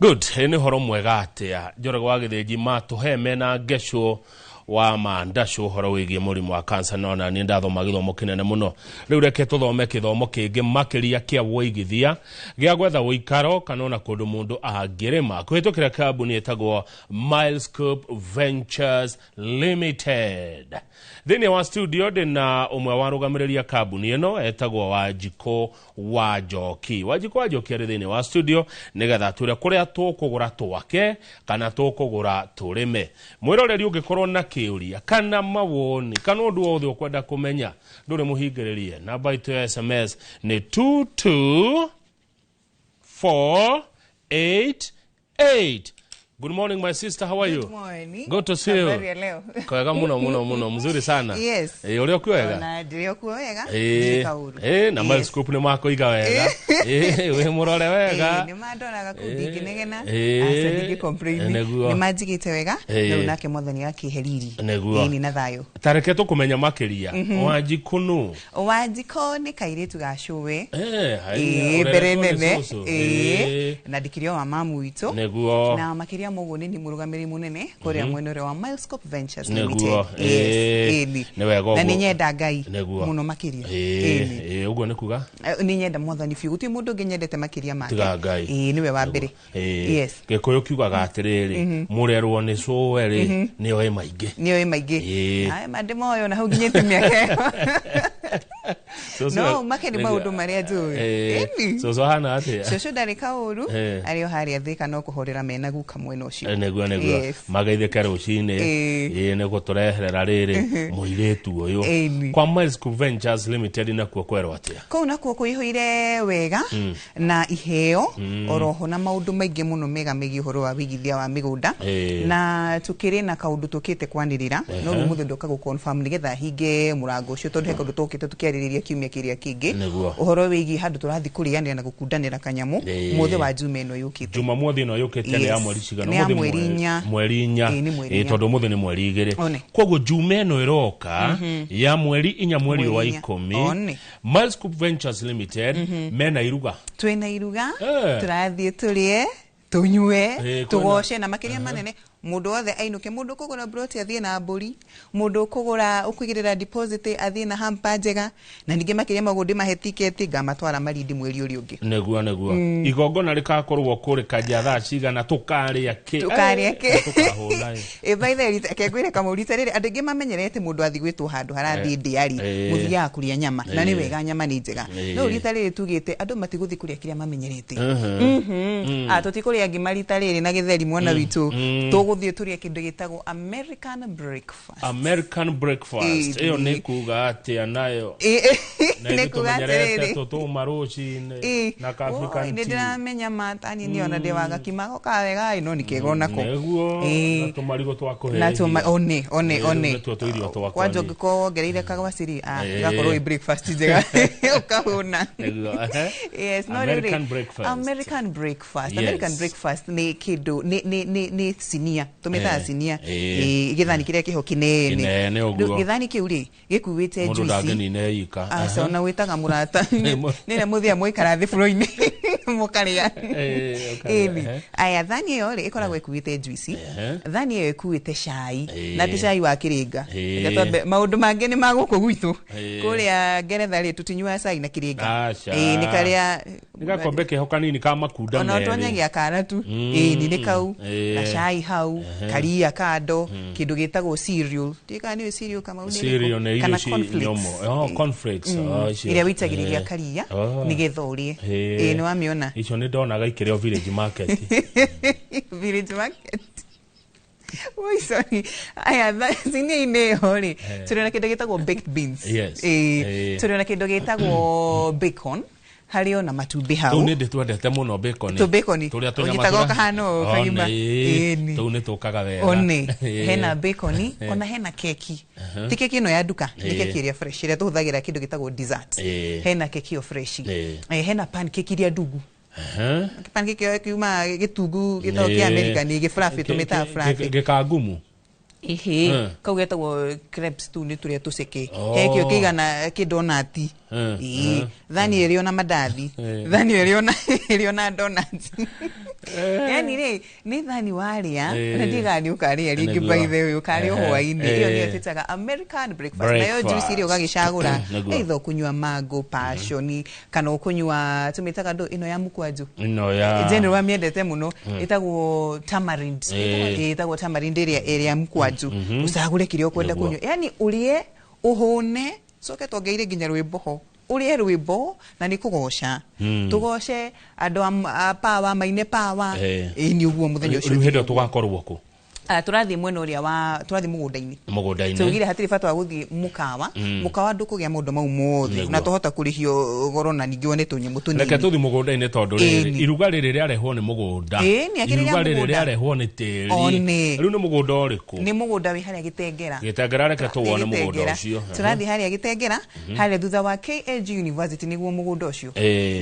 Good, nĩ ũhoro mwega atĩa Njoroge wa Gĩthĩnji matũhe mena ngecũ wa mandacũ ũhoro wĩgiĩ mũrimũ wa kansa. No na niĩ ndathoma gĩthomo kĩnene mũno. Rĩu reke tũthome gĩthomo kĩngĩ makĩria kĩa wũigithia gĩa gwetha ũikaro kana ona kũndũ mũndũ angĩrĩma kũhĩtũkĩra kambuni ĩtagwo Milescope Ventures Limited. Thĩinĩ wa studio ndĩna ũmwe wa rũgamĩrĩria kambuni ĩno etagwo Wanjikũ wa Njoki. Wanjikũ wa Njoki arĩ thĩinĩ wa studio nĩgetha atwĩre kũrĩa tũkũgũra twake kana tũkũgũra tũrĩme. Mwĩroreri, ũngĩkorwo na kĩũria kana mawoni kana ũndũ wothe ũkwenda kũmenya, ndũrĩ mũhingĩrĩrie. Namba itũ ya SMS nĩ 22488. Good morning, my sister, how are you? Good morning. Good to see you. Habari ya leo? Kwega muno muno muno, mzuri sana. Yes. Ũrĩa ũkuo wega? Ona ndĩrĩ okuo wega. Ndirĩ kaũru. Na Yes. Miles Group nĩ makũiga wega. Wĩ mũrore wega. Nĩ mandoraga kũu ndingĩnegena. Eh, Aca, ndingĩ complain. Nĩguo. Nĩ manjigĩte wega. Rĩu nake Mwathani akĩhe riri. Nĩguo. Ĩĩ, na thayũ. Tareke tũkũmenya makĩria. Wanjikũ nũ? Wanjikũ nĩ kairĩtu ga cũwe. Haiya, Ĩĩ, mbere ũreretwo nĩ nene. cũcũ. Na ndikĩrĩ o wa mamu witũ. Nĩguo. Na makĩria ma ũguo nĩ niĩ mũrũgamĩrĩri mũnene kũrĩa mwena ũrĩa wa Milescope Ventures Limited. Nĩguo. Yes. Ĩni. Nĩ wega Na ũguo. nĩ nyenda Ngai Nĩguo. mũno makĩria. Ĩni. Ũguo nĩ kuga? Nĩ nyenda Mwathani biũ, gũtirĩ mũndũ ũngĩ nyendete makĩria make. Tiga Ngai. Ĩĩ, nĩwe wa mbere. Yes. Gĩkũyũ kiugaga atĩrĩrĩ, mũrerwo nĩ cũwe rĩ, nĩoĩ maingĩ. Nĩoĩ maingĩ. Ĩĩ. Aya mandĩmoĩ ona hau nginyĩte mĩaka ĩyo. Cũcũ- No make nĩ maũndũ marĩa njũĩ. Ĩni. Cũcũ ahana atĩa? Cũcũ ndarĩ kaũru. Arĩ o harĩa Thĩka, no kũhorera mena guka mwena ũcio. Nĩguo. Yes. Mageithĩke rũcinĩ. Ĩĩ, nĩ gũtũreherera rĩrĩ mũirĩtu ũyũ. Ĩni. Kwa Miles Ventures Limited nakuo kwerwo atĩa? Kũu nakuo kũihũire wega na iheo oroho na maũndũ maingĩ mũno mega megiĩ ũhoro wa wĩigithia wa mĩgũnda. Na tũkĩrĩ na kaũndũ tũkĩte kwanĩrĩra, no rĩu mũthĩ ndoka gũ confirm nĩgetha hinge mũrango ũcio, tondũ he kaũndũ tũkĩte tũkĩarĩrĩria kiumia kĩrĩa kĩngĩ. Nĩguo. Ũhoro wĩgiĩ handũ tũrathiĩ kũrĩanĩra na gũkundanĩra kanyamũ mũthĩ wa Juma ĩno yũkĩte. Jumamothi ĩno yũkĩte nĩ ya mweri cigana? Nĩ ya Ũmũthĩ? mweri 4. Mweri 4. Ĩĩ, nĩ mweri 4. Tondũ ũmũthĩ nĩ mweri 2. One. Koguo Juma ĩno ĩroka ya mweri 4, mweri wa Mweri 4. 10, One. Miles Group Ventures Limited mena iruga. Twĩna iruga. Tũrathiĩ tũrĩe, tũnyue, tũgoce, na makĩria manene mũndũ wothe ainũke. Mũndũ ũkũgũra broti athiĩ na mbũri, mũndũ ũkũgũra ũkũigĩrĩra deposit athiĩ na hamper njega, na ningĩ makĩria ma ũguo ndĩmahe tiketi ngamatwara Marindi mweri ũrĩa ũngĩ. Nĩguo. Igongona rĩkakorwo kũrĩ kanja thaa cigana? Tũkarĩa kĩ? Tũkarĩa kĩ? Tũkahũna ĩ. Ĩ, by the way, reke ngwĩre kamau, rita rĩrĩ andũ aingĩ mamenyerete mũndũ athiĩ gwĩtwo handũ harathiĩ ndĩarĩ mũthiaga kũrĩa nyama, na nĩ wega, nyama nĩ njega, no rita rĩrĩ tugĩte andũ matigũthiĩ kũrĩa kĩrĩa mamenyerete. Ah, tũtikũrĩa ngima rita rĩrĩ na gĩtheri, mwana witũ. Tũgũthiĩ tũrĩe kĩndũ gĩtagwo American breakfast. American breakfast. Ĩyo nĩ kuga atĩa nayo? Na Nĩ ithuĩ kuga tũmenyerete atĩrĩrĩ, tũtũma rũcinĩ na ka Oi, African nĩ tea. ndĩramenya matani nĩ ona ndĩwaga kima gokaga wega ĩ, no nĩ kega onako. Nĩguo, na tũmarigũ twa Na tũma kũhĩhia. one one. Rĩu nĩtuo tũirio twakwa Kwanja niĩ. ũngĩkorwo wongereire kagwaciri, ah, gakorwo ĩ breakfast njega ũkahũna. Nĩguo, ehe. Yes, no rĩu rĩ, American breakfast. American breakfast. Yes. American breakfast nĩ kĩndũ nĩ sinia tũmĩtaga sinia. Gĩthani kĩrĩa kĩho kĩnene. Kĩnene ũguo. Rĩu gĩthani kĩu rĩ gĩkuĩte Mũndũ juice. ndangĩnina ika. Aca, ona wĩtaga mũrata nĩrĩa mũthia mũikara thĩ buro-inĩ mũkarĩa. Ũkarĩa, Ĩni. Aya, thani ĩyo rĩ ĩkoragwo ĩkuĩte juice. Thani ĩyo ĩkuĩte cai, na ti cai wa kĩrĩnga. Reke twambe maũndũ mangĩ nĩ ma gũkũ gwitũ. Kũrĩa Ngeretha rĩ, tũtinyuaga cai na kĩrĩnga. Aca. Ĩĩ, nĩ karĩa Nĩ gakombe keho kanini ka makunda ona merĩ. ũtonyagia kana tu. Ĩĩ, nĩ kau gacai hau karia kando kĩndũ gĩtagwo cereal. Ndiũĩ kana nĩũĩ cereal, Kamau, nĩ Cereal ĩrĩkũ? nĩ irio Kana ci cornflakes. nyũmũ. Oh, cornflakes. Oh, icio. Iria wĩitagĩrĩria karia nĩgetha ũrĩe. Ĩĩ, nĩ wamĩona? Icio nĩ ndonaga ikĩrĩo Village Market. Village Market. Oi, sorry. Aya, sinia-inĩ ĩyo rĩ, tũrĩ na kĩndũ gĩtagwo baked beans. Yes. Ĩĩ, tũrĩ na kĩndũ gĩtagwo bacon, harĩ ona matumbĩ hau. Tũu nĩ ndĩ twendete mũno, bacon. Tũ bacon. Tũrĩa tũnyama Ũnyitaga tũrĩa- ũkahana ũũ, kagima. Ĩni. Tũu nĩ tũkaga wega. One hena bacon, ona hena keki, ti keki ĩno ya nduka, nĩ keki ĩrĩa fresh ĩrĩa tũhũthagĩra kĩndũ gĩtagwo dessert. Hena keki ĩyo fresh. Hena pancake iria ndungu. Pancake ĩyo kiuma gĩtungu gĩtagwo kĩa America, nĩ gĩ fluffy, tũmĩtaga fluffy. Gĩkangumu. Ĩhĩ, kau getagwo crepes, tu nĩ tũrĩa tũceke. Hekĩo kĩigana kĩndonati. Ĩĩ, thani ĩrĩ ona mandathi, thani ĩrĩ ona donuts, yani rĩ nĩ thani warĩa na ndigaga nĩ ũkarĩa rĩngĩ. By the way, ũkarĩa hwainĩ. Ĩyo nĩyo twĩtaga American breakfast, nayo juice ĩrĩa ũgagĩcagũra, either ũkũnyua mango passion kana ũkũnyua tũmĩtaga ndũ ĩno ya mũkwanjũ. Ĩno ya General wamiendete mũno, ĩtagwo tamarind. Ĩtagwo tamarind ĩrĩa mkwanju. Ũcagũre kĩrĩa ũkwenda kũnyua, yani ũrĩe ũhũne, coke tuongereire nginya rwĩmbo ho, ũrĩe rwĩmbo na nĩ kũgoca, tũgoce andũ a power, maine power. Ĩĩ, nĩ ũguo mũthenya ũcio. Rĩu hĩndĩ ĩyo tũgakorwo kũ? Ah, tũrathiĩ mwena ũrĩa wa tũrathiĩ mũgũnda-inĩ. Mũgũnda-inĩ. Tugire hatirĩ bata wa gũthiĩ mũkawa. Mũkawa ndũkũgĩa maũndũ mau mothe na tũhota kũrĩhio goro na ningĩ wone tũnyamũ Reke tũnini. tũthi mũgũnda-inĩ, tondũ rĩrĩ iruga rĩrĩ rĩarehwo nĩ mũgũnda. Ĩni, akĩrĩ rĩa Iruga rĩrĩ mũgũnda. rĩarehwo nĩ tĩri. One. Rĩu nĩ mũgũnda ũrĩkũ? Nĩ mũgũnda wĩ harĩa Gĩtengera. Gĩtengera, reke tũwone mũgũnda Gĩtengera. ũcio. Tũrathiĩ harĩa Gĩtengera, harĩa thutha wa KAG University nĩguo mũgũnda ũcio.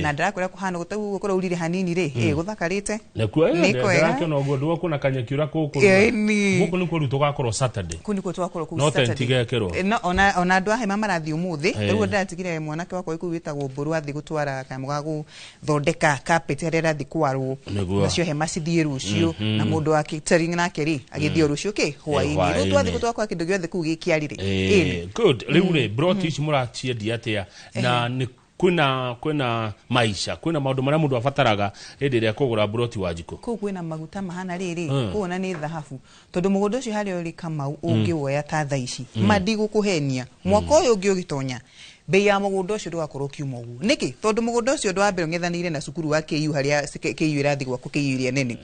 Na ndĩrakwĩra kũhana gũtaguo kũraurire hanini rĩ, gũthakarĩte. Nĩkuo Nĩ kwega. ndĩrakĩona ũguo ndĩkuona kanyeki ũrĩa kũkũ. Ĩni. Gũkũ nĩkuo rĩu tũgakorwo Saturday. Kũu nĩkuo twakorwo kũu No tent Saturday. igekĩrwo. No, ona andũ a hema marathiĩ ũmũthĩ. Rĩu ndĩratigire mwanake wakwa kũu wĩtagwo Mbũrũ athiĩ gũtwara kanyamũ ga gũthondeka carpet harĩa ĩrathiĩ kwarwo. Nacio hema cithiĩ rũciũ, na mũndũ wa catering nake rĩ agĩthiĩ o rũciũ kĩ hwaĩ-inĩ. Rĩu Hwaĩ-inĩ. twathiĩ gũtwakora kĩndũ gĩothe kũu gĩkĩarĩrĩ. Ĩni. Good. Rĩu rĩ, broti ici mũraciendia atĩa, na nĩ kwĩna maisha, kwĩna maũndũ marĩa mũndũ abataraga hĩndĩ ĩrĩa ekũgũra broti wa njikũ? Kũu kwĩna maguta mahana rĩrĩ, kũu ona nĩ thahabu, tondũ mũgũnda ũcio harĩa ũrĩ Kamau, ũngĩwoya ta thaa ici, ma ndigũkũhenia, mwaka ũyũ ũngĩ ũgĩtonya, bei ya mũgũnda ũcio ndũgakorwo ũkiuma ũguo. Nĩkĩ? Tondũ mũgũnda ũcio ũndũ wa mbere ũng'ethanĩire na cukuru wa KU, harĩa KU ĩrathiĩ gwakwo, KU ĩrĩa nene.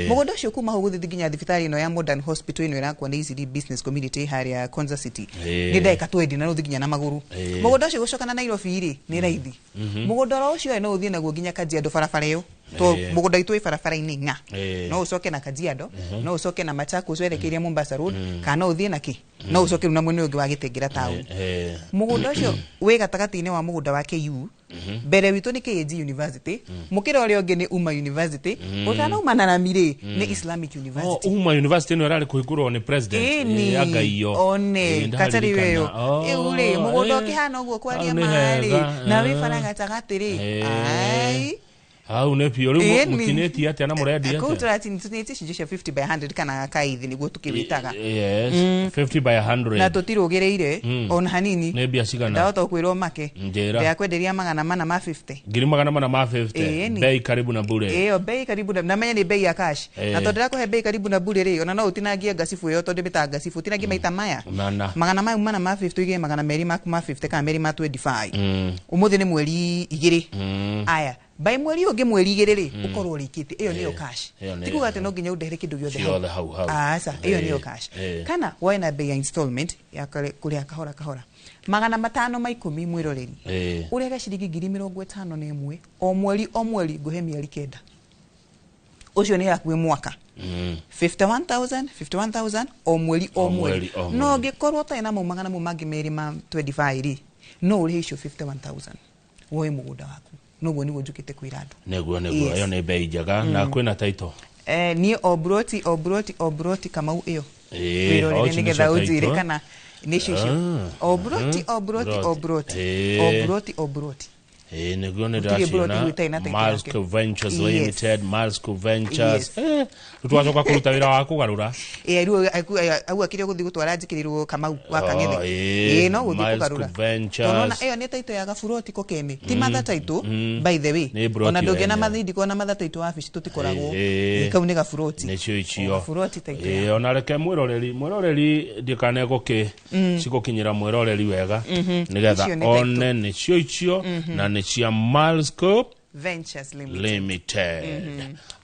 Mũgũnda ũcio kuma hau gũthiĩ nginya thibitarĩ ĩno ya Modern Hospital ĩno ĩrakwo nĩ ECD Business Community harĩa Konza City nĩ ndagĩka 20, na no ũthiĩ nginya na magũrũ. Mũgũnda ũcio gũcoka na Nairobi rĩ nĩ raithi. Mũgũnda oro ũcio no ũthiĩ naguo nginya Kajiado, barabara ĩyo to mũgũnda witũ wĩ barabara-inĩ ng'a. No ũcoke na Kajiado, no ũcoke na Machakos werekeirie Mombasa Road, kana no ũthiĩ na kĩ, no ũcoke rĩu na mwena ũyũ ũngĩ wa Gĩtengera town. Mũgũnda ũcio wĩ gatagatĩ-inĩ wa mũgũnda wa KU. Mbere witũ nĩ KAG University, mũkĩra ũrĩa ũngĩ nĩ Uma University, ũtanauma na rami rĩ nĩ Islamic University. Uma University ĩno ĩrarĩ kũhingũrwo nĩ president. Ĩni. Angaiyo. One katarĩ weyo ĩu rĩ, mũgũnda ũkĩhana ũguo kwaria Hau nĩ marĩ hega, na wĩ bara gatagatĩ rĩ. Ai. Hau nĩ biũ rĩu. Ĩni. Mũtinĩtie atĩa na mũrendia Kũu atĩa? tũratinĩtie icunjĩ cia 50 by 100 kana kaithi nĩguo tũkĩwĩtaga. Yes, 50 by 100. Na tũtirũgĩrĩire ona hanini. Nĩ mbia cigana? Ndahota kwĩrwo make. Njĩra. Ndĩrakwenderia 450. 450,000. Ĩni. Bei karibu na bure. Ĩyo bei karibu na menya nĩ bei ya cash. Na tondũ ndĩrakũhe bei karibu na bure rĩ, ona no ũtinangie ngacibũ ĩyo, tondũ mĩtaga ngacibũ, ũtinangie maita maya Mana. Magana mau mana ma 50, ũige 200 maku ma 50 kana 2 ma 25. Ũmũthĩ nĩ mweri 2. Aya, by mweri ũngĩ mweri 2 rĩ, ũkorwo ũrĩkĩtie. Ĩyo nĩyo cash. Ĩyo nĩyo. Ti kuga atĩ no nginya ũndehere kĩndũ gĩothe. Ciothe hau hau. Aca, ĩyo nĩyo cash. Kana woe na bei ya installment ya kũrĩha kahora kahora, 510, mwĩroreri. Ũrĩhage ciringi 51,000 o mweri o mweri, ngũhe mĩeri 9, ũcio nĩ hakuhĩ mwaka. 51,000, 51,000 o mweri o O mweri, mweri. o No mweri. ũngĩkorwo ũtarĩ na mau magana mau mangĩ merĩ ma 25 rĩ, no ũrĩhe icio 51,000 woe mũgũnda waku. Noguo nĩguo njũkĩte kwĩra andũ. Nĩguo. Yes. Ĩyo nĩ bei njega na kwĩna title. Niĩ o broti o broti o broti Kamau ĩyo O wĩrorere ici nĩgetha nĩcio ũnjĩre title. kana nĩcio icio. O broti o broti o broti o broti o broti. Ĩĩ, nĩguo nĩ Gũtirĩ broti ndĩraciona. ĩtarĩ na title Malsco yake. Ventures Yes. Limited, Malsco Ventures. Yes. Rĩu tũgacoka kũruta wĩra wa kũgarũra. Ĩ, rĩu au akĩrĩ gũthiĩ gũtwara njĩkĩrĩrwo Kamau wa Kang'ethe. Ĩĩ, Ĩ, no gũthiĩ Miles kũgarũra. Ventures. Tondũ ona ĩyo nĩ title ya gaburoti ko kene, ti mother title by the way. Nĩ broti Ona yo ndũngĩona yenyewe. mathindi kona mother title wabici tũtikoragwo. Ĩĩ. Ĩ, kau nĩ gaburoti. Nĩcio icio. Gaburoti title. Ĩĩ, ona reke mwĩroreri ndikane gũkĩ cigũkinyĩra mwĩroreri wega nĩgetha Icio nĩ title. one nĩcio icio na nĩ cia Milescope Ventures Limited. Limited,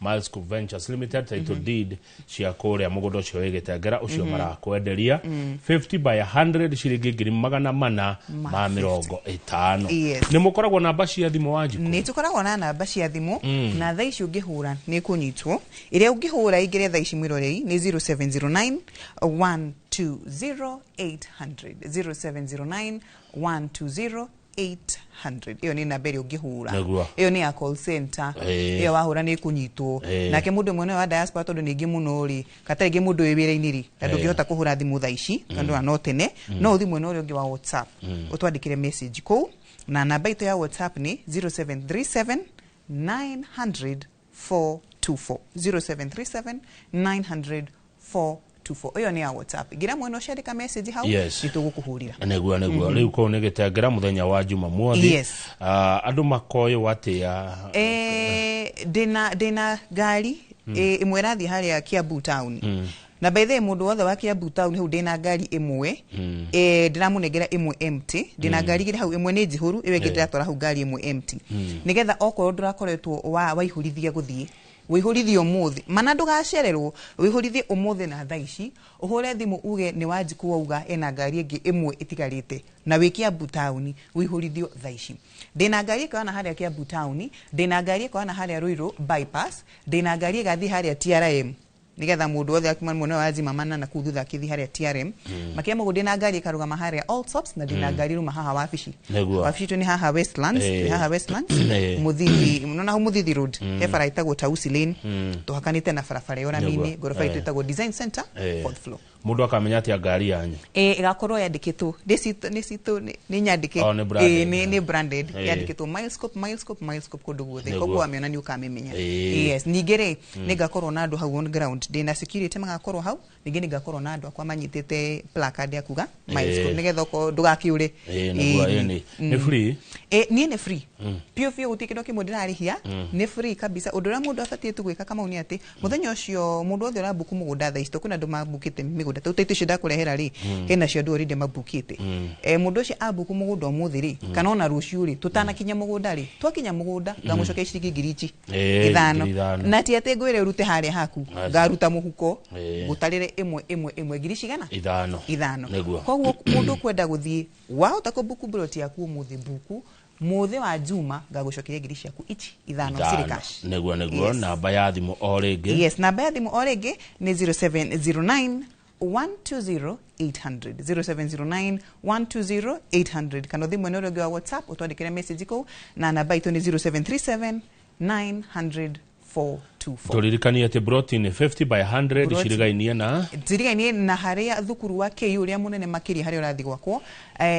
Milescope Ventures Limited, title deed cia kũrĩa mũgũnda ũcio wĩ Gĩtengera ũcio marakwenderia 50 by 100, ciringi 450,000. Yes. Nĩ mũkoragwo namba cia thimũ, Wanjikũ? Nĩ tũkoragwo na namba cia thimũ, na thaa ici ũngĩhũra nĩ kũnyitwo. Ĩrĩa ũngĩhũra ingĩre thaa ici, mwĩroreri, nĩ 0709 120 800, 0709 120. 800. Ĩyo nĩ namba ĩrĩa ũngĩhũra. Nĩguo. Ĩyo nĩ ya call center. Ĩyo wahũra nĩ ĩkũnyitwo. Nake mũndũ ũmwe wa diaspora, tondũ nĩ aingĩ mũno rĩ, kata rĩngĩ mũndũ wĩ wĩra-inĩ rĩ, na ndũngĩhota kũhũra thimũ thaa ici tondũ wa no tene, no ũthiĩ mwena ũrĩa ũngĩ wa WhatsApp, ũtwandĩkĩre message kũu, na namba itũ ya WhatsApp nĩ 0737 900 424, 0737 900 424. Ĩyo nĩ ya WhatsApp. Ingĩra mwena ũcio, andĩka message hau, nĩ tũgũkũhũrĩra. Nĩguo rĩu kũu nĩ Gĩtengera mũthenya wa Jumamothi. Ah, andũ makoywo atĩa? Ndĩna ngari ĩmwe ĩrathiĩ harĩa Kiambu town, na by the way, mũndũ wothe wa Kiambu town hau ndĩna ngari ĩmwe, ndĩramũnengera ĩmwe empty. Ndĩna ngari igĩrĩ hau, ĩmwe nĩ njihũru, ĩyo ĩngĩ ndĩratwara hau ngari ĩmwe empty, nĩgetha okorwo ndũrakoretwo waihũrithia gũthiĩ wĩihũrithie ũmũthĩ, mana ndũgacererwo, wĩihũrithie ũmũthĩ na thaa ici ũhũre thimũ uge nĩ Wanjikũ wauga ena ngari ĩngĩ ĩmwe ĩtigarĩte na wĩ Kiambu town, wĩihũrithio thaa ici. Ndĩna ngari ĩkoyana harĩa Kiambu town, ndĩna ngari ĩkoyana harĩa Ruiru bypass, ndĩna ngari ĩgathiĩ harĩa TRM, nigetha mũndũ wothe akiuma mwena wa Zimamana na kũu thutha akĩthiĩ harĩa TRM makia mũguo. Ndĩna ngari ĩkarũgama harĩa Allsops, na ndĩna ngari ruma haha wabici. Wabici itũ nĩ haha Westlands. Twĩ haha Westlands, Mũthithi, nona hau Mũthithi Road he bara ĩtagwo Tausi Lane, tũhakanĩte na barabara ĩyo rami-inĩ. Ngoroba itũ ĩtagwo Design Center, fourth floor. Mũndũ akamenya atĩa ngari yanyu? Ĩgakorwo yandĩkĩtwo nĩ citũ, nĩ nyandĩke. Oh, nĩ branded. Nĩ branded. Yandĩkĩtwo Milescope, Milescope, Milescope kũndũ guothe. Koguo wamĩona nĩ ũkamĩmenya. Yes, ningĩ rĩ, nĩ ngakorwo na andũ hau on ground, ndĩna security magakorwo hau, ningĩ nĩ ngakorwo na andũ akwa manyitĩte placard ya kuga Milescope, nĩgetha okorwo ndũgakĩũre. Nĩguo. Nĩ free? Niĩ nĩ free piũ piũ, gũtirĩ kĩndũ kĩmwe ndĩrarĩhia, nĩ free kabisa. Ũndũ ũrĩa mũndũ abatiĩ tu gwĩka, Kamau, nĩ atĩ mũthenya ũcio mũndũ wothe ũrambuku mũgũnda thaa ici, tondũ kwĩna andũ mambukĩte mĩgũnda, tau taitũ icio ndakũrehera rĩ, hena cio andũ already mambukĩte. Mũndũ ũcio ambuku mũgũnda ũmũthĩ rĩ, kana ona rũciũ rĩ, tũtanakinya mũgũnda rĩ, twakinya mũgũnda ngamũcokia ciringi ngiri ici ithano. 5,000. Na ti atĩ ngwĩre ũrute harĩa haku, ngaruta mũhuko, ngũtarĩre ĩmwe ĩmwe ĩmwe, ngiri cigana? Ithano. Ithano. Koguo mũndũ ũkwenda gũthiĩ wahota kũbuku plot yaku ũmũthĩ, buku mũthĩ wa Juma, ngagũcokeria ngiri ciaku ici ithano cirĩ cash. Nĩguo. Yes. Namba ya thimũ o rĩngĩ? Yes, namba ya thimũ o rĩngĩ nĩ 0709 120 800, 0709 120 800, kana ũthiĩ mwena ũrĩa ũngĩ wa WhatsApp ũtwandĩkĩre message kũu, na namba itũ nĩ 0737 900 424. Tũririkanie atĩ broti nĩ 50 by 100. Broti. Cirigainie na Tirigainie na harĩa thukuru wa KU ũrĩa mũnene makĩria, harĩa ũrathiĩ gwakwo,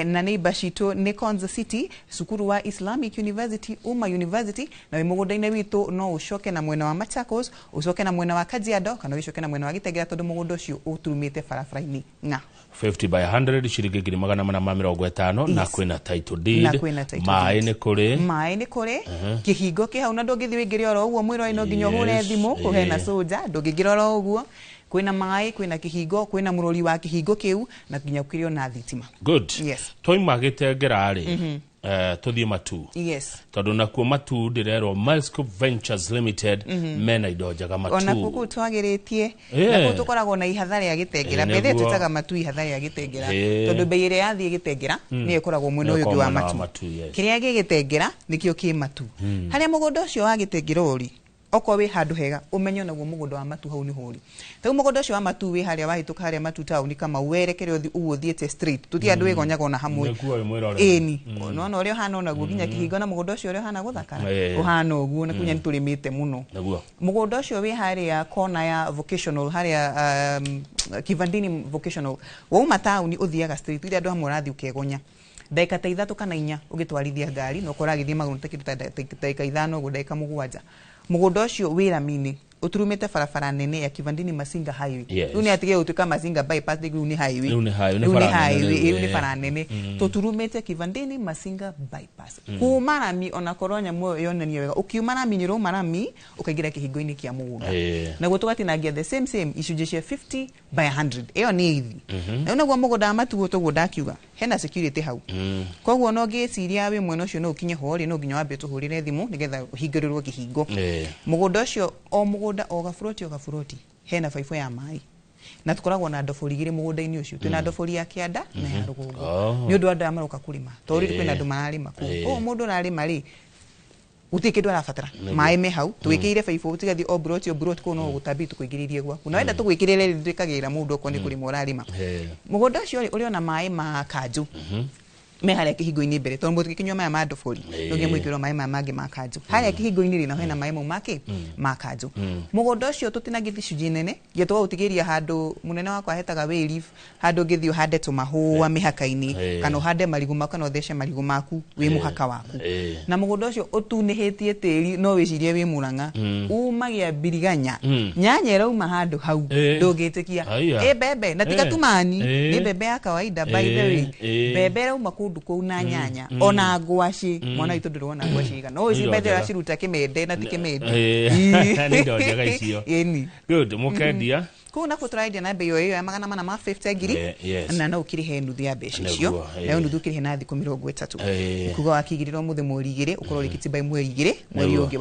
na neighbor citũ nĩ Konza City, cukuru wa Islamic University, Uma University, na wĩ mũgũnda-inĩ witũ no ũcoke na mwena wa Machakos, ũcoke na mwena wa Kajiado, kana ũgĩcoke na mwena wa Gĩtengera, tondũ mũgũnda ũcio ũturumĩte barabara-inĩ ng'a. 50 by 100, ciringi 450,000, na kwĩna title deed. Na kwĩna title Maĩ deed. nĩ kũrĩ? Maĩ nĩ kũrĩ, kĩhingo kĩ hau, na ndũngĩthiĩ wĩingĩre oro ũguo mwĩrori, no nginya ũhũre thimũ kũ hena soja, ndũngĩingĩra oro ũguo. Kwĩna maĩ, kwĩna kĩhingo, kwĩna mũrori wa kĩhingo kĩu, na nginya kũrĩ ona thitima. Good. Twaima Gĩtengera rĩ, tũthiĩ Matu, tondũ nakuo Matu ndĩrerwo Milescope Ventures Limited mena indo njega Ona Matu. kũu twagĩrĩtie na kũu tũkoragwo na ihatha rĩa Gĩtengera. Mbere twĩtaga Matu ihatha rĩa Gĩtengera, tondũ mbei ĩrĩa yathiĩ Gĩtengera nĩyo ĩkoragwo mwena ũyũ ũngĩ wa Nĩyo ĩkoragwo mwena wa Matu. Matu, yes. Kĩrĩa gĩ Gĩtengera nĩkĩo kĩ Matu. Harĩa mũgũnda ũcio wa Gĩtengera ũrĩ, okorwo wĩ handũ hega, ũmenye onaguo mũgũnda wa Matu hau nĩho ũrĩ. Tarĩu mũgũnda ũcio wa Matu wĩ harĩa wahĩtũka harĩa Matu taũni, kama werekere ũthiĩ ũguo ũthiĩte straight, tũtirĩ andũ wĩgonyaga ona hamwe. Nĩkuo wĩ mwĩrore. Ĩni nona ũrĩa ũhana onaguo, nginya kĩhingo na mũgũnda ũcio ũrĩa ũhana gũthakara, ũhana ũguo, na kunya nĩtũrĩmĩte mũno. Mũgũnda ũcio wĩ harĩa kona ya vocational, harĩa Kivandini vocational, wauma taũni ũthiaga straight, iria andũ amwe ũrathiĩ ũkegonya ndagĩka ta 3 kana 4 ũgĩtwarithia ngari, na ũkora agĩthiĩ magũrũ ta kĩndũ ta ndagĩka 5 ũguo, ndagĩka 7. Mũgũnda ũcio wĩ rami-inĩ ũturumĩte barabara nene ya Kivandini Masinga Highway. Rĩu nĩ atige gũtuĩka Masinga bypass, rĩu nĩ highway. Rĩu nĩ highway, nĩ Rĩu nĩ bara nene highway, rĩu, rĩu nĩ bara nene. Tũturumĩte Kivandini Masinga bypass kuma rami, onakorwo nyamũ ĩyo yonania wega, ũkiuma rami nĩ ũrauma rami ũkaingĩra kĩhingo-inĩ kĩa mũgũnda, naguo tũgatinangia the same same icunjĩ cia 50 by 100. Ĩyo nĩ ithi na naguo mũgũnda wa Matuo toguo ndakiuga hena security hau. Koguo no ngĩciria wĩ mwena ũcio no ũkinye ho rĩ, no nginya wambe ũtũhũrĩre thimũ nĩgetha ũhingũrĩrwo kĩhingo. Mũgũnda ũcio, o mũgũnda, o gaburoti o gaburoti, hena baibũ ya maĩ, na tũkoragwo na ndobori igĩrĩ mũgũnda-inĩ ũcio. Twĩna ndobori ya kĩanda na ya rũgongo, nĩ ũndũ wa andũ aya maroka kũrĩma, tondũ rĩu kwĩna andũ mararĩma kũu. Koguo mũndũ ũrarĩma rĩ, gũtirĩ kĩndũ arabatara, maĩ me hau, tũgĩkĩire baibũ, tigathiĩ o buroti o buroti kũu, no gũtambi tũkũingĩrĩrie gwaku, na wenda tũgwĩkĩrĩre rĩ, twĩkagĩrĩra mũndũ okorwo nĩ kũrĩma ũrarĩma. Mũgũnda ũcio rĩ, ũrĩ ona maĩ ma kanjũ. Me harĩa kĩhingo-inĩ mbere, tondũ mũtingĩkĩnyua maya ma ndobori, no nginya mwĩkĩrwo maĩ maya mangĩ ma kanjũ. Harĩa kĩhingo-inĩ rĩ, naho hena maĩ mau makĩ ma kanjũ. Mũgũnda ũcio tũtinangĩtie icunjĩ nene, nginya tũgaũtigĩria handũ mũnene wakwa ahetaga way leaf, handũ ũngĩthiĩ ũhande tũmahũa mĩhaka-inĩ, kana ũhande marigũ maku, kana ũthece marigũ maku wĩ mũhaka waku. Na mũgũnda ũcio ũtunĩhĩtie tĩri, no wĩcirie wĩ Mũrang'a, umagia mbiriganya, nyanya ĩrauma handũ hau ndũngĩtĩkia. Aya. Ĩ mbembe na tiga tumani, nĩ mbembe ya kawaida, by the way. Mbembe ĩrauma kũndũ kũu na nyanya, ona ngwacĩ. Mwana witũ, ndũrona ngwacĩ igana no Indo ũci mbembe njega. ũraciruta kĩmende na ti kĩmende. Nĩ indo njega icio. Ĩni. Good, mũkendia? Kũu nakuo tũrendia na mbei o ĩyo ya 450 ngiri. Yes. Na no ũkĩrĩhe nuthu ya mbeca icio, nayo nuthu ũkĩrĩhe na thikũ 30. Kuga wakĩigĩrĩra ũmũthĩ mweri 2, ũkorwo ũrĩkĩtie by mweri 2 mweri ũngĩ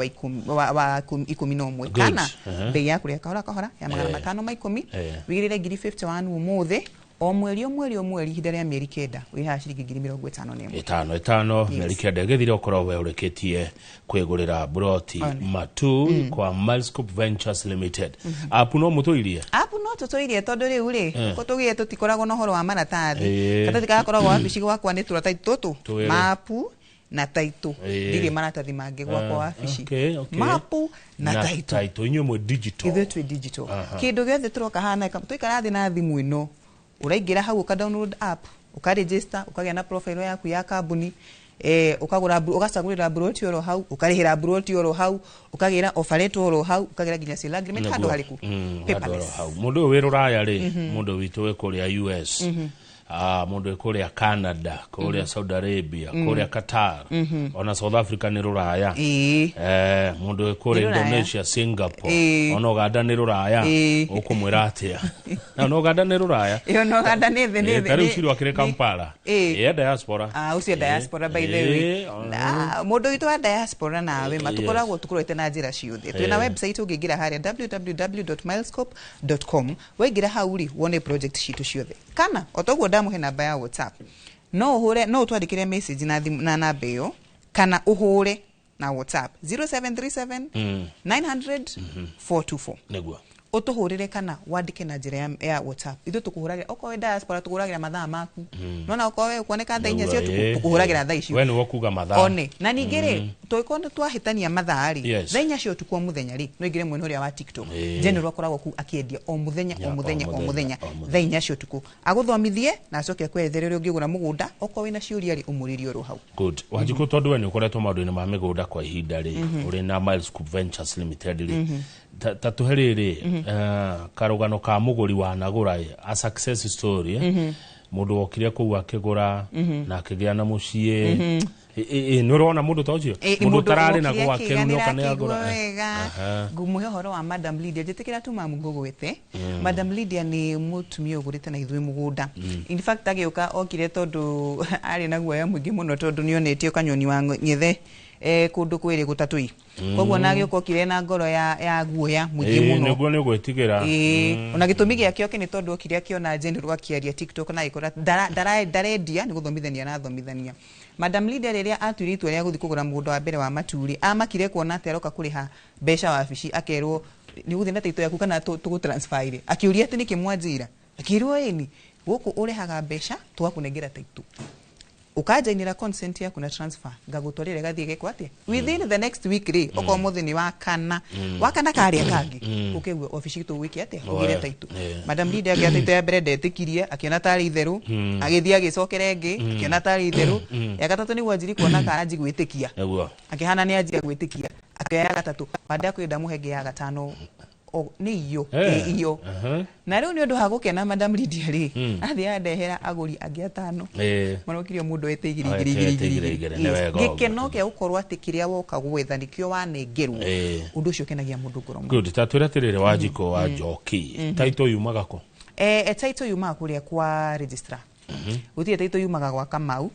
wa 11. Good. Kana mbei ya kũrĩha kahora kahora ya 510, wĩigĩrĩre ngiri 51 ũmũthĩ, o mweri o mweri o mweri ihinda rĩa mĩeri 9 wĩrĩhaga ciringi ngiri 51. Ĩtano ĩtano, mĩeri 9 ĩgĩthira ũkorwo we ũrĩkĩtie kwĩgũrĩra buroti Matu kwa Milescope Ventures Limited. App no mũtũirie? App no tũtũirie, tondũ rĩu rĩ ko tũgĩe tũtikoragwo na ũhoro wa maratathi. Karatathi karĩa wabici gwakwa nĩ tũratathi tũtũ, Twĩrĩ. mapu na taitũ. Ndirĩ maratathi mangĩ gwakwa wabici. Mapu na taitũ. Taitũ, inyuĩ mwĩ digital. Ithuĩ twĩ digital. Kĩndũ gĩothe tũroka hana tũikara thĩ na thimũ ĩno, ũraingĩra hau, ũka download app, ũka register, ũkagĩa na profile yaku ya kambuni, ũkagũra ũgacagũrĩra mburoti oro hau, ũkarĩhĩra mburoti oro hau, ũkagĩra offer letter oro hau, ũkagĩra nginya sale agreement handũ harĩkũ? Handũ oro Paperless. hau. Mũndũ ũyũ wĩ rũraya rĩ, mũndũ witũ wĩ kũrĩa US, mũndũ wĩ kũrĩa Canada, kũrĩa Saudi Arabia, kũrĩa Qatar, ona South Africa nĩ rũraya. Mũndũ wĩ kũrĩa Nĩ rũraya. Indonesia, Singapore, ona Uganda nĩ rũraya. Ũkũmwĩra atĩa? Na Uganda nĩ rũraya. Ĩyo no Uganda nĩ thĩ, nĩ thĩ. Ta rĩu Ciru akĩrĩ Kampala. E diaspora. Ah, ũcio diaspora, by the way. Na mũndũ witũ wa diaspora nawe ma tũkoragwo tũkũrorete na njĩra ciothe. Twĩna website ũngĩingĩra harĩa www.milescope.com. Waingĩra hau rĩ, wone project citũ ciothe, kana o toguo ndamũhe namba ya WhatsApp, no ũhũre, no ũtwandĩkĩre message na thimũ na namba ĩyo, kana ũhũre na WhatsApp 0737 900 424. Ũtũhũrĩre kana wandĩke na njĩra ya WhatsApp. Ithuĩ tũkũhũragĩra okorwo wĩ diaspora, tũkũhũragĩra mathaa maku. Nona okorwo we ũkuoneka thaa 4 cia ũtukũ, tũkũhũragĩra thaa icio. We nĩwe ũkuga mathaa. One na ningĩ rĩ, tũgĩkorwo nĩ twahĩtania mathaa rĩ, thaa 4 cia ũtukũ o mũthenya rĩ, no ingĩre mwena ũrĩa wa TikTok. General akoragwo kũu akĩendia o mũthenya, o Ya, o mũthenya, o mũthenya, mũthenya, o mũthenya. thaa 4 cia ũtukũ, agũthomithie na acoke akwerethere ũrĩa ũngĩgũra mũgũnda. Okorwo wĩna ciũria rĩ, ũmũrĩrie oro hau. Good. Wanjikũ, tondũ we nĩ ũkoretwo maũndũ-inĩ ma mĩgũnda kwa ihinda rĩ, ũrĩ na Miles Group Ventures Limited rĩ, ta tũhe rĩrĩ karũgano ka mũgũri wanagũra ĩ, a success story, mũndũ wokire kũu akĩgũra na akĩgĩa na mũciĩ. Nĩ ũrona mũndũ ta ũcio, mũndũ ũtararĩ na wokire gwake, rĩu nĩoka akĩiganĩra, nĩ agũra. akĩigua wega. Ngũmũhe ũhoro wa Madam Lydia. Njĩtĩkĩra tu mamu ngũgwĩte. Madam Lydia nĩ mũtumia ũgũrĩte na ithuĩ mũgũnda. In fact, agĩũka okire tondũ arĩ na guoya mũingĩ mũno, tondũ nĩonetio kanyoni wa ng'ethe kũndũ kwĩrĩ gũtatũi. Koguo na agĩũka okire na ngoro ya guoya mũingĩ mũno. Nĩguo nĩ ũgwĩtigĩra. Ĩĩ, ona gĩtũmi gĩake oke nĩ tondũ okire akĩona General akĩaria TikTok na agĩkora ndarendia, nĩ gũthomithania arathomithania. Madam Lydia rĩrĩa atuire itua rĩa gũthiĩ kũgũra mũgũnda wa mbere wa Maturi, amakire kuona atĩ aroka kũrĩha mbeca wabici, akerwo nĩ ũgũthiĩ na title yaku kana tũgũtransfer. Akĩũria atĩ nĩkĩ mwanjĩra, akĩrwo ĩni gũkũ ũrehaga mbeca tũgakũnengera title, ũkanjainĩra consent yaku na transfer, ngagũtwarĩra ĩgathiĩ ĩgekwo atĩa within the next week rĩ, okorwo mũthĩ nĩ wa kana, wa kana karĩa kangĩ ũke obici itũ gwĩke atĩa, ũgĩre title. Madam Lydia akĩoya title ya mbere, ndetĩkirie, akĩona tarĩ itherũ. Agĩthiĩ agĩcokera ĩngĩ, akĩona tarĩ itherũ. Ya gatatũ nĩguo anjiri kuona kana anji gwĩtĩkia. Akĩhana nĩ anjia gwĩtĩkia, akĩoya ya gatatũ. Baada ya kwenda mũhe ĩngĩ ya gatano, nĩ iyo. Ĩ iyo. Na rĩu nĩ ũndũ wa gũkena Madam Lydia rĩ, athiĩ andehera agũri angĩ atano, marokire mũndũ ete igĩrĩ igĩrĩ Ete igĩrĩ igĩrĩ igĩrĩ igĩrĩ, nĩ Yes. wega ũguo. Gĩkeno kĩa gũkorwo atĩ kĩrĩa woka gwetha nĩkĩo wanengerwo, ũndũ ũcio ũkenagia mũndũ ngoro mũno. Good. Ta twĩre atĩrĩrĩ, Wanjikũ wa Njoki, title yumaga kũ? Title yumaga kũrĩa kwa registrar. Gũtirĩ title yumaga gwa Kamau.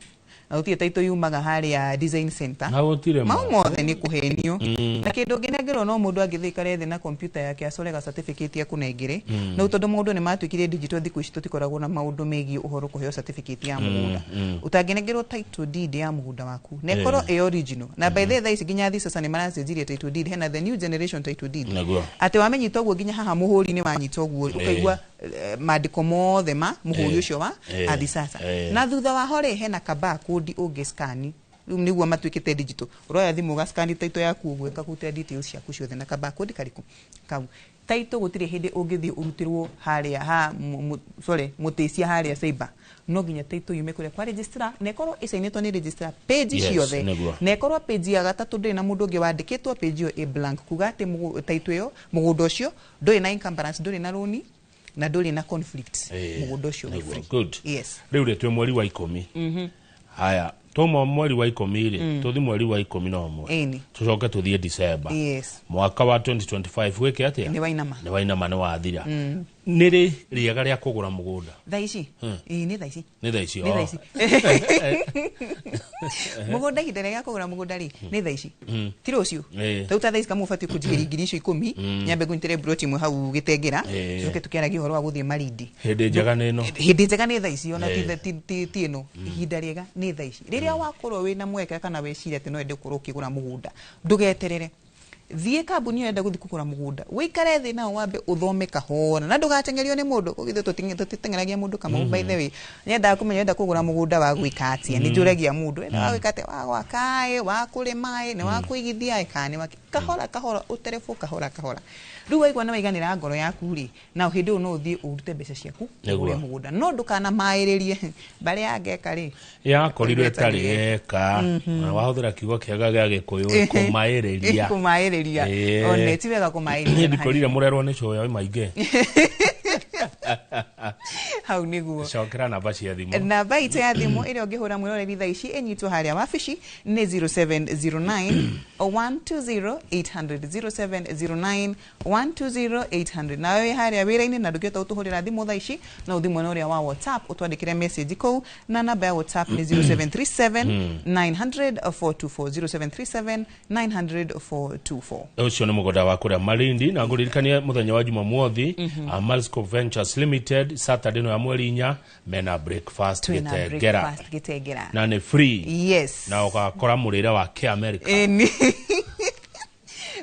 Na gũtirĩ title yumaga harĩa design center. Na gũtirĩ ma. Mau mothe nĩ kũhenio. Na kĩndũ ũngĩnengerwo no mũndũ angĩthiĩ aikare thĩ na computer yake acore ga certificate akũnengere. No tondũ maũndũ nĩ matuĩkire digital thikũ ici, tũtikoragwo na maũndũ megiĩ ũhoro kũheo certificate ya mũgũnda. Ũtangĩnengerwo title deed ya mũgũnda waku na ĩkorwo ĩ original. Na by the way, thaa ici nginya sasa nĩ maracenjirie title deed, hena the new generation title deed. Atĩ wamenyita ũguo nginya haha mũhũri-inĩ wanyita ũguo, ũkaigua mandĩko mothe ma mũhũri ũcio wa athi sasa. Na thutha waho rĩ, hena ka barcode ũngĩ scan. Rĩu nĩguo matuĩkĩte digital, ũroya thimũ ũga-scan title yaku ũguo, ĩkakũrutĩra details ciaku ciothe na ka barcode karĩkũ kau. Title gũtirĩ hĩndĩ ũngĩthiĩ ũrutĩrwo harĩa ha sorry, mũtĩcia harĩa cyber. No nginya title yume kũrĩa kwa registrar na ĩkorwo ĩcainĩtwo nĩ registrar page ciothe. Na ĩkorwo page ya gatatũ ndĩrĩ na mũndũ ũngĩ wandĩkĩtwo, page ĩyo ĩ blank, kuga atĩ title ĩyo, mũgũnda ũcio ndũrĩ na encumbrance, ndũrĩ na loan na ndũrĩ na conflict. Mũgũnda ũcio wĩ free. Good. Yes. Rĩu rĩ, twĩ mweri wa 10. Haya, tuma mweri wa 10 rĩ, tũthi mweri wa 11, tũcoke tũthiĩ December. Mwaka wa 2025 wĩke atĩa? Nĩ wainama. Nĩ wainama, nĩ wathira. Nĩ rĩ rĩega rĩa kũgũra mũgũnda? Thaa ici. Ĩĩ, nĩ thaa ici. Nĩ thaa ici? Nĩ thaa ici. Mũgũnda, ihinda rĩega kũgũra mũgũnda rĩ, nĩ thaa ici, ti rũciũ. Rĩu ta thaa ici kamwe ũbatiĩ kũnjigĩria 10,000, nyambe ngũnyitĩre broti ĩmwe hau Gĩtengera, tũcoke tũkĩaragia ũhoro wa gũthiĩ Malindi. Hĩndĩ njega nĩ ĩno. Hĩndĩ njega nĩ thaa ici, ona ti ĩno. Ihinda rĩega nĩ thaa ici rĩrĩa wakorwo wĩna mweke kana weciria atĩ no wende gũkorwo ũkĩgũra mũgũnda. Ndũgeterere, thiĩ kambuni ĩyo enda gũthiĩ kũgũra mũgũnda, wĩikare thĩ nao, wambe ũthome kahora na ndũgateng'erio nĩ mũndũ. Gũgĩthiĩ tũtiteng'eragia mũndũ. Kamau, by the way, nyendaga kũmenya wenda kũgũra mũgũnda wa gwĩka atĩa. Nĩ njũragia mũndũ, wenda wa gwĩka atĩa? Wa gwaka ĩ, wa kũrĩma ĩ, nĩ wa kũigithia ĩ, kana nĩ wa kahora kahora, ũterebũ kahora kahora. Rĩu waigua nĩ waiganĩra ngoro yaku rĩ, na hĩndĩ ĩyo no ũthiĩ ũrute mbeca ciaku ũgũre mũgũnda, no ndũkanamaĩrĩrie mbarĩ ya ngeka rĩ. Yakorirwo ĩtarĩ eka na wahũthĩra kiugo kĩega gĩa Gĩkũyũ, kũmaĩrĩria. Kũmaĩrĩria. One ti wega kũmaĩrĩria. Niĩ ndikorire mũrerwo nĩ cũya maingĩ. Hau nĩguo. Cokera namba cia thimũ. Namba itũ ya thimũ ĩrĩa ũngĩhũra mwĩroreri thaa ici ĩnyitwo harĩa wabici nĩ 0709 120 800, 0709 120 800. Nawe wĩ harĩa wĩra-inĩ na ndũngĩhota gũtũhũrĩra thimũ thaa ici, no ũthiĩ mwena ũrĩa wa WhatsApp ũtwandĩkĩre message kũu, na namba ya WhatsApp nĩ 0737 900 424, 0737 900 424. Ũcio nĩ mũgũnda wa kũrĩa Malindi, na ngũririkanie mũthenya wa Jumamothi, Milescope Ventures Limited, Saturday ĩno ya mweri 4, mena breakfast. Twĩna Gĩtengera. breakfast Gĩtengera. Na nĩ free. Yes. Na ũgakora mũrĩre wa kĩamerika. Ĩni,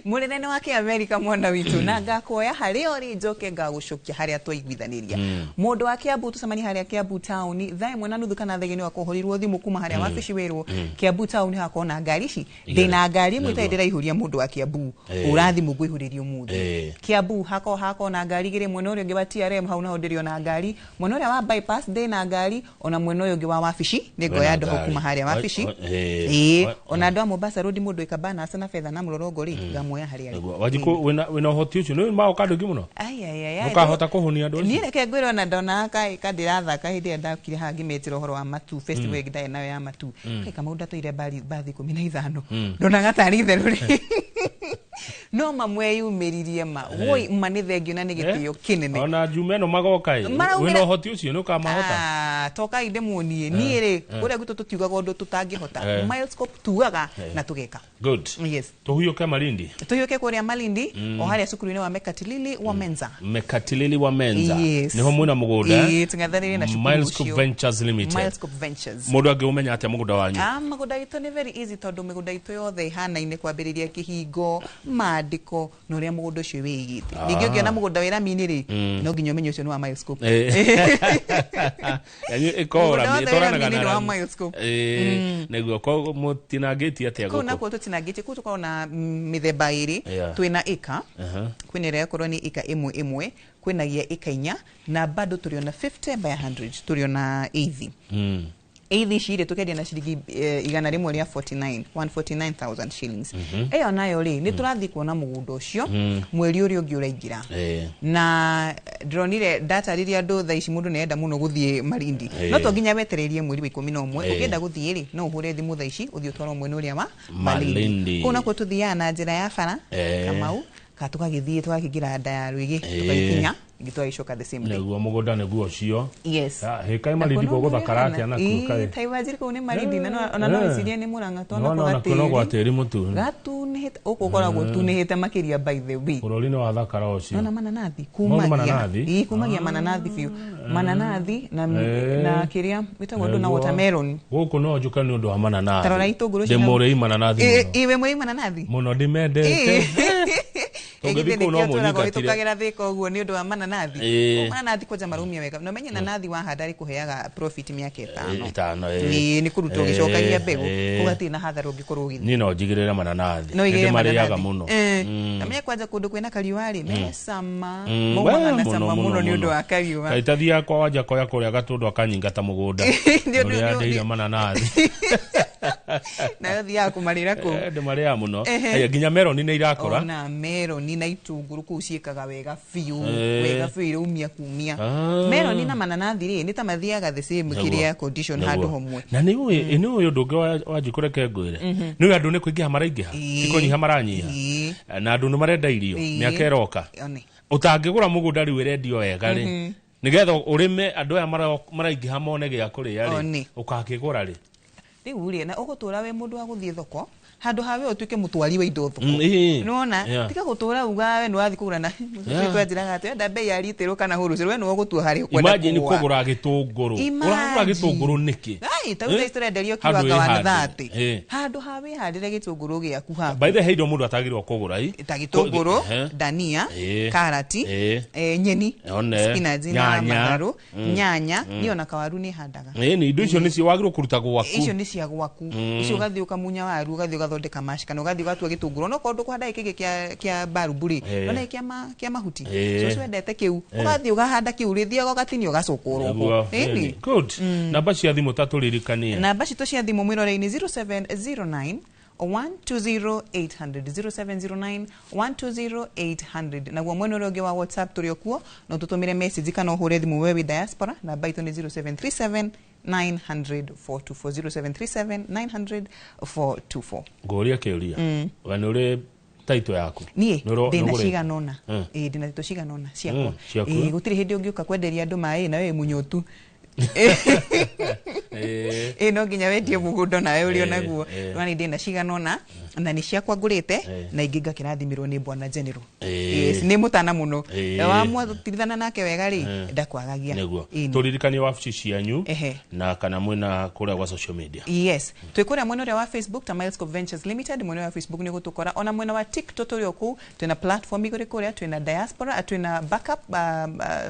mũrĩre nĩ wa kĩamerika, mwana witũ, na ngakuoya harĩa ũrĩ njoke ngagũcokia harĩa twaiguithanĩria. Mũndũ wa Kiambu, tũcemanie harĩa Kiambu town thaa 1:30 kana thaa 2. Wakũhũrirwo thimũ kuma harĩa wabici, wĩrwo Kiambu town hakorwo na ngari ici. Ndĩna ngari ĩmwe ĩtarĩ ndĩraihũria mũndũ wa Kiambu. Ũra thimũ ngũihũrĩrio ũmũthĩ. Kiambu hakorwo na ngari igĩrĩ, mwena ũrĩa ũngĩ wa TRM hau naho ndĩrĩ ona ngari, mwena ũrĩa wa bypass ndĩna ngari, ona mwena ũyũ ũngĩ wa wabici nĩ ngoya Wĩna ndoho ngari. kuma harĩa wabici. Ona andũ a Mombasa Road, mũndũ ĩkabana na betha na mũrorongo rĩ, ngamuoya harĩa arĩ. Nĩguo. Wanjikũ, wĩna ũhoti ũcio nĩ magoka andũ aingĩ mũno? Ai, ai, ai, ai. Ndũkahota kũhũnia andũ acio? Niĩ reke ngwĩre, ona ndona ka ndĩrathaka hĩndĩ ĩrĩa ndakire haha ngĩmetĩra ũhoro wa matu festival ĩngĩ ndarĩ nayo ya matu, kai Kamau, ndatwaire mbathi 15, ndonaga tarĩ itherũ rĩ, no mamweyumĩririe ma woi ma nĩ thengio na nĩ gĩtĩo kĩnene. Ona njume ĩno magoka ĩ. Maraumĩra- Wĩna ũhoti ũcio nĩ ũkamahota? Ah, tokai ndĩmuonie. Niĩ rĩ, kũrĩa gwitũ tũtiugaga ũndũ tũtangĩhota. Milescope tugaga na tũgeka. Good. Yes. Tũhuyũke Malindi. Tũhiũke kũrĩa Malindi, o harĩa cukuru-inĩ wa Mekatilili wa Menza. Mekatilili wa Menza. Yes. Niho mwĩna mũgũnda. Ĩĩ, tũng'ethanĩire na cukuru Milescope ũcio. Ventures Limited. Milescope Ventures. Mũndũ angĩũmenya atĩa mũgũnda wanyu? Ah, mũgũnda witũ nĩ very easy tondũ mĩgũnda itũ yothe ĩhanaine kwambĩrĩria kĩhingo, mandĩko na ũrĩa mũgũnda ũcio wĩigĩte. Ningĩ ũngĩona mũgũnda wĩ rami-inĩ rĩ, no nginya ũmenye ũcio nĩ wa Milescope. Yanyu ĩkoragwo Mũgũnda rami, wothe wĩ ĩtwaranaga rami-inĩ na nĩ wa rami. Milescope. Nĩguo koguo mũtinangĩtie atĩa Kũu gũkũ? nakuo tũtinangĩtie, kũu tũkoragwo na mĩthemba ĩrĩ. Twĩna ĩka, kwĩna ĩrĩa ĩkorwo nĩ ĩka ĩmwe ĩmwe, kwĩnagia ĩka 4, na bado tũrĩ ona 50 by 100, tũrĩ ona eighth. Eighth ici rĩ, tũkendia na ciringi 149, 149,000 shillings. Ĩyo nayo rĩ, nĩ tũrathiĩ kuona mũgũnda ũcio mweri ũrĩa ũngĩ ũraingĩra. Na ndĩronire ndatarĩria andũ thaa ici mũndũ nĩarenda mũno gũthiĩ Malindi, no to nginya wetererie mweri wa 11. Ũngĩenda gũthiĩ rĩ, no ũhũre thimũ thaa ici ũthiĩ ũtwarwo mwena ũrĩa wa Malindi. Malindi. Kũu nakuo tũthiaga na njĩra ya bara. Kamau. Ka tũgagĩthiĩ tũgakĩingĩra nda ya rwĩgĩ, tũgagĩkinya ingĩ tũgagĩcoka the same day. Nĩguo mũgũnda nĩguo ũcio. Yes. Hĩkaĩ Malindi gũgũthakara atĩa nakuo kaĩ? Ta imagine kũu nĩ Malindi na ona no wĩcirie nĩ Murang'a tondũ Nĩwona ona onakuo no gwa tĩri mũtune. Gatunĩhĩte gũkũ ũkoragwo ũtunĩhĩte makĩria by the way. Bũrũri nĩ wathakara ũcio. Nona mananathi Mau nĩ kumagia. mananathi? Ĩĩ, kumagia mananathi biũ. Mananathi na na kĩrĩa wĩtagwo ndũ na Nĩguo. watermelon. Gũkũ no njũke nĩ ũndũ wa mananathi. Ta rora itũngũrũ ciĩna- Ndĩmũrĩi mananathi mũno. Ĩĩ, wĩ mũrĩi mananathi? Mũno ndĩmendete. Tũngĩthiĩ kũu no mũnyingatire. Tũkagera thĩka ũguo nĩ ũndũ wa mananathi. Ĩĩ. Kũu mananathi kwanja maraumia wega. Na ũmenye nanathi wahanda rĩkũheaga profit mĩaka ĩtano. Ĩtano, ĩĩ. Ĩĩ, nĩ kũrutwo ũgĩcokagia mbegũ. Ĩĩ. Kũu hatirĩ na hathara ũngĩkorwo ũgĩthiĩ. Niĩ no njigĩrĩre mananathi. No igĩrĩre Nĩndĩmarĩaga mananathi. mũno. Ĩĩ. Amenye kwanja kũndũ kwĩna kariũa rĩ, me cama. We, Maumaga na mũno, cama mũno, mũno nĩ ũndũ mũno. wa kariũa. Kaĩ tathiaga kwa wanja koya kũrĩa gatũndũ akanyingata mũgũnda. Nĩ ũndũ- Ũrĩa nĩ- ndĩire mananathi. Nayo thiaga kũmarĩra kũu. Ndĩmarĩaga mũno. Aya, nginya meroni nĩ irakũra. Ona meroni na itũngũrũ kũu ciĩkaga wega biũ. Ĩĩ. Wega biũ iraumia kumia. Ah. Meroni na mananathi rĩ, nĩ ta mathiaga the same Nĩguo. kĩrĩa condition Nĩguo. handũ hamwe. Na nĩ ũĩ nĩ ũĩ ũndũ ũngĩ wanjikũ reke ngwĩre. Nĩ ũĩ andũ nĩ kũingĩha maraingĩha. Ĩĩ. Ti kũnyiha maranyiha. Ĩĩ. Na andũ nĩ marenda irio Ĩĩ. mĩaka ĩroka. One. Ũtangĩgũra mũgũnda rĩu ĩrendio wega rĩ. Nĩgetha ũrĩme andũ aya maraingĩha mone gĩa kũrĩa rĩ. One. Ũgakĩgũra rĩ. Rĩu rĩ, na ũgũtũra wĩ mũndũ wa gũthiĩ thoko handũ ha we ũtuĩke mũtwari wa indo thoko. Ĩĩ. Nĩwona? Yeah. Tiga gũtũra uga we nĩwathiĩ kũgũra na Yeah. twanjĩraga atĩ wenda bei ya retail kana wholesale, we nĩwe ũgũtua harĩa ũkwenda Imagine kũgũra. kũgũra gĩtũngũrũ. Ũragũra gĩtũngũrũ nĩkĩ? Ai, ta rĩu thaa ici tũrenderio kiro Handũ anga wa wĩhandĩre. 30. Ĩĩ. Handũ ha wĩhandĩre gĩtũngũrũ gĩaku haku. By the way, he indo mũndũ atagĩrĩirwo kũgũra i. Ta gĩtũngũrũ, Ehe. ndania, Ĩĩ. karati, Ĩĩ. nyeni, One. spinach na Nyanya. matharũ, nyanya, niĩ ona kawaru nĩ handaga. Ĩĩ, nĩ indo icio nĩcio wagĩrĩirwo kũruta gwaku. Icio nĩ cia gwaku. Icio ũgathiĩ ũkamunya waru, ũgathiĩ ũgathondeka mash kana ũgathiĩ ũgatua gĩtũngũrũ. No korwo ndũkũhanda gĩkĩ kĩa mbarubu rĩ, Ĩĩ. nona gĩkĩ kĩa mahuti. Ĩĩ. Cũcũ wendete kĩu. Ũgathiĩ ũgahanda kĩu rĩ, thiaga ũgatinia ũgacũkũra Nĩguo. ũguo. Ĩni. Good. Namba cia thimũ ta tũririkanie. Namba citũ cia thimũ mwĩrore-inĩ 0709 120 800, 0709 120 800. Naguo mwena ũrĩa ũngĩ wa WhatsApp tũrĩ o kuo, no tũtũmĩre message kana ũhũre thimũ we wĩ diaspora. Namba itũ nĩ 0737 900 424, 0737 900 424. Ngũria kĩũria. We nĩ ũrĩ taito yaku? Niĩ Nĩ ndĩna ũgũrĩte? cigana ũna. Ĩĩ, ndĩna taito cigana ũna ciakwa. Ciaku? Ĩĩ, gũtirĩ hĩndĩ ũngĩũka kwenderia andũ maĩ na wĩ mũnyotu. Ĩĩ. Ĩĩ, no nginya wendie mũgũnda nawe ũrĩ Ĩĩ, onaguo. ĩĩ. Nĩ ndĩna cigana ũna na nĩ ciakwa ngũrĩte Ĩĩ. na ingĩ ngakĩrathimĩrwo nĩ bwana General. Ĩĩ. Yes, nĩ mũtana mũno. Ĩĩ. Wamwatirithana nake wega rĩ, ndakwagagia. Nĩguo. Ĩĩ. Tũririkanie wabici cianyu Ehe. na kana mwĩna kũrĩa gwa social media. Yes, twĩ kũrĩa mwena ũrĩa wa Facebook ta Milescope Ventures Limited. Mwena wa Facebook nĩ gũtũkora, ona mwena wa TikTok tũrĩ o kũu, twĩna platform igũrũ kũrĩa, twĩna diaspora, twĩna backup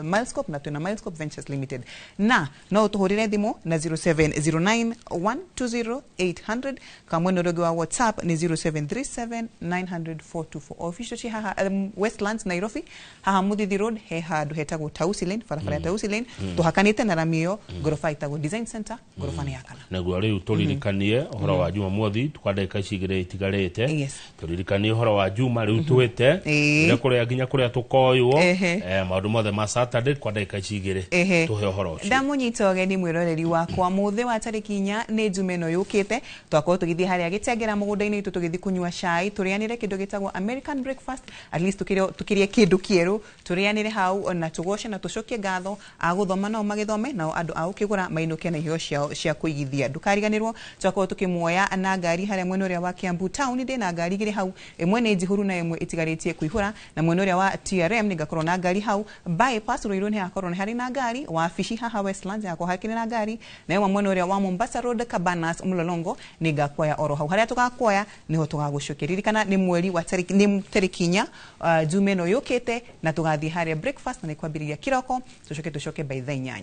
Milescope na twĩna Milescope Ventures Limited. Na no ũtũhũrĩre thimũ na 0709 120 800, kana mwena ũrĩa ũngĩ wa WhatsApp nĩ 0737 900 424. Official ci haha Westlands Nairobi, haha Muthithi Road, he handũ hetagwo Tausi Lane, barabara ya Tausi Lane, tũhakanĩte na rami ĩyo, ngoroba ĩtagwo Design Center, ngoroba nĩ ya kana. Naguo rĩu tũririkanie ũhoro wa Jumamothi kwa ndagĩka ici igĩrĩ itigarĩte. Yes. Tũririkanie ũhoro wa Juma rĩu twĩte Ĩĩ. ũrĩa kũrĩa nginya kũrĩa tũkoywo. Ehe. Maũndũ mothe ma Saturday kwa ndagĩka ici igĩrĩ Ehe. tũhe ũhoro ũcio. Ndamũnyita ũgeni mwĩroreri wakwa mũthĩ wa tarĩki 4 nĩ Juma ĩno yũkĩte, twakorwo tũgĩthiĩ harĩa Gĩtengera mũgũnda-inĩ witũ, tũgĩthiĩ kũnyua cai, tũrĩanĩre kĩndũ gĩtagwo American breakfast, at least tũkĩrĩe kĩndũ kĩerũ, tũrĩanĩre hau na tũgoce na tũcokie ngatho. Agũthoma nao magĩthome, nao andũ a gũkĩgũra mainũke na iheo ciao cia kũigithia. Ndũkariganĩrwo twakorwo tũkĩmuoya na ngari harĩa mwena ũrĩa wa Kiambu town, ndĩna ngari igĩrĩ hau, ĩmwe nĩ njihũru na ĩmwe ĩtigarĩtie kũihũra, na mwena ũrĩa wa TRM nĩngakorwo na ngari hau, bypass Ruiru nĩ hakorwo nĩ harĩ na ngari, wabici haha Westlands hakorwo hakĩrĩ na ngari, na ĩmwe mwena ũrĩa wa Mombasa Road Cabanas Mlolongo nĩngakuoya oro hau. Harĩa tũgakuoya nĩho tũgagũcokia. Ririkana nĩ mweri wa tarĩki, nĩ tarĩki 4 Juma ĩno yũkĩte, na tũgathiĩ harĩa breakfast na nĩ kwambĩrĩria kĩroko, tũcoke by thaa 8.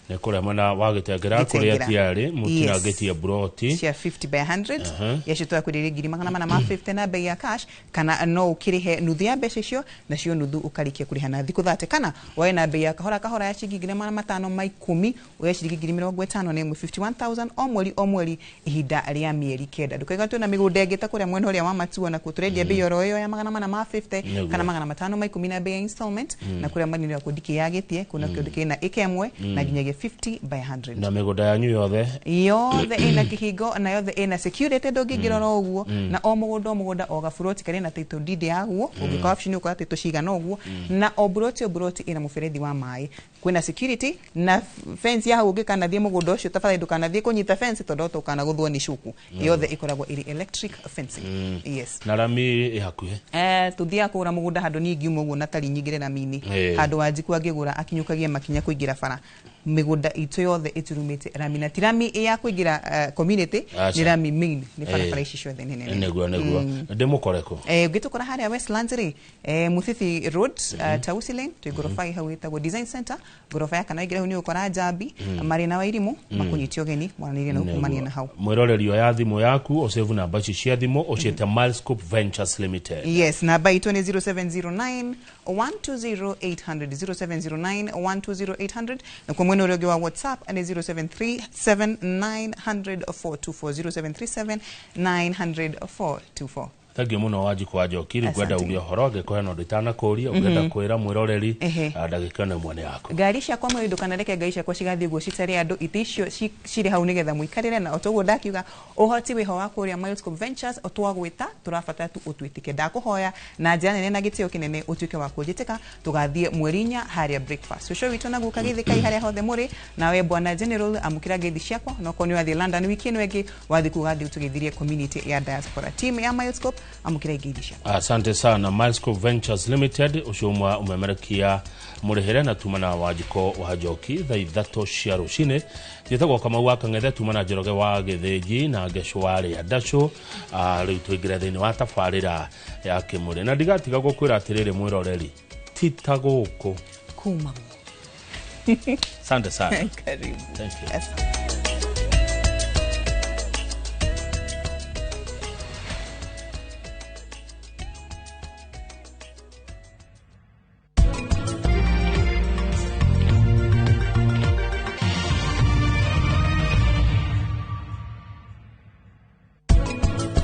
Nĩ kũrĩa mwena wa Gĩtengera kũrĩa Gĩtengera. tiarĩ mũtinangĩtie buroti cia 50 by 100 yacio twakwĩrĩire ngiri magana mana ma 50 na bei ya cash, kana no ũkĩrĩhe nuthu ya mbeca icio, nacio nuthu ũkarĩkia kũrĩha na thikũ 30, kana woe na bei ya kahora kahora ya ciringi ngiri magana matano ma ikũmi, woe ciringi ngiri mĩrongo ĩtano na ĩmwe, 51,000 o mweri o mweri ihinda rĩa mĩeri 9. Ndũkaiga twĩna mĩgũnda ĩngĩ ta kũrĩa mwena ũrĩa wa Matua, nakuo tũrendia bei oro ĩyo ya magana mana ma 50 Nĩguo. kana magana matano ma ikũmi na bei ya installment, na kũrĩa mwena ũrĩa ndikĩyagĩtie kũu nakĩo ndĩkĩrĩ na ĩka ĩmwe na nginyagia 50 by 100. Na mĩgũnda yanyu yothe? Yothe ĩna kĩhingo na yothe ĩna security, ndũngĩingĩra oro ũguo. Na o mũgũnda, o mũgũnda, o gaburoti karĩ na title deed yaguo. Ũngĩka wabici-inĩ ũkora title cigana ũguo. Na o buroti, o buroti ĩna mũberethi wa maĩ, kwĩna security na fence ya hau. Ũngĩkanathiĩ mũgũnda ũcio, tafadhali ndũkanathiĩ kũnyita fence tondũ ũkanagũthwo nĩ cuku. Yothe ĩkoragwo ĩrĩ electric fencing, yes. Na rami ĩ hakuhĩ? Tuthiaga kũgũra mũgũnda handũ niĩ ngiuma ũguo na tari nyingĩre rami-inĩ. Handũ Wanjiku angĩgũra akinyũkagie makinya kũingĩra bara. Mĩgũnda itũ yothe ĩturumĩte rami, na ti rami ya kũingĩra community. Aca. Nĩ rami main, nĩ barabara ici ciothe nene nene. Nĩguo ndĩmũkore kũ? Ũngĩtũkora harĩa Westlands rĩ, Muthithi Road, Tausi Lane, twĩ ngoroba hau ĩtagwo Design Center, ngoroba ya kana. Waingĩra hau nĩ ũgũkora Njambi marĩ na Wairimũ makũnyite ũgeni mwaranĩrie na kumania na hau. Mwĩroreri, oya thimũ yaku, ũsave namba ici cia thimũ, ũciĩte Milescope Ventures Limited. Yes, namba itũ nĩ 0709 120 800, 0709 120 800, na kwa mwena ũrĩa ũngĩ wa WhatsApp nĩ 0737 900 424, 0737 900 424. Thank you mũno, Wanjikũ wa Njoki. Rĩu ngwenda Asante. uge ũhoro, angĩkorwo hena ũndũ itanakũria ũngĩenda kwĩra mwĩroreri. Ndagĩka ĩno ĩmwe nĩ yaku. Ngari ciakwa mwĩrĩ, ndũkanareke ngari ciakwa cigathiĩ ũguo citarĩ andũ. Itĩ icio cirĩ hau nĩgetha mũikarĩre, na o toguo ndakiuga, ũhoti wĩho wa kũrĩa Milescope Ventures. Twagwĩta tũrabatara tu ũtwĩtĩke. Ndakũhoya na njĩra nene na gĩtĩo kĩnene ũtuĩke wa kũnjĩtĩka. Tũgathiĩ mweri 4 harĩa breakfast. Ũcio witũ naguo kagithĩ harĩa hothe mũrĩ. Nawe bwana General, amũkĩra ngeithi ciakwa. Na okorwo nĩ wathiĩ London wiki ĩno ĩngĩ, wathiĩ kũu gathiĩ ũtũgeithirie community ya diaspora. Team ya Milescope, amũkĩra ngeithi ciakwa. Asante sana. Milescope Ventures Limited, ũcio ũmwe ũmemerekia mũrĩhĩre na tuma na Wanjikũ wa Njoki thaa 3 cia rũcinĩ. Njĩtagwo Kamau wa Kang'ethe, tuma na Njoroge wa Gĩthĩnji na Ngecũ wa Rĩa Ndacũ. Rĩu tũingĩre thĩinĩ wa tabarĩra ya kĩmũrĩ, na ndigatiga gũkwĩra atĩrĩrĩ, mwĩroreri, ti ta gũkũ Kumagwo. Asante sana. Karibu. Thank you. Asante.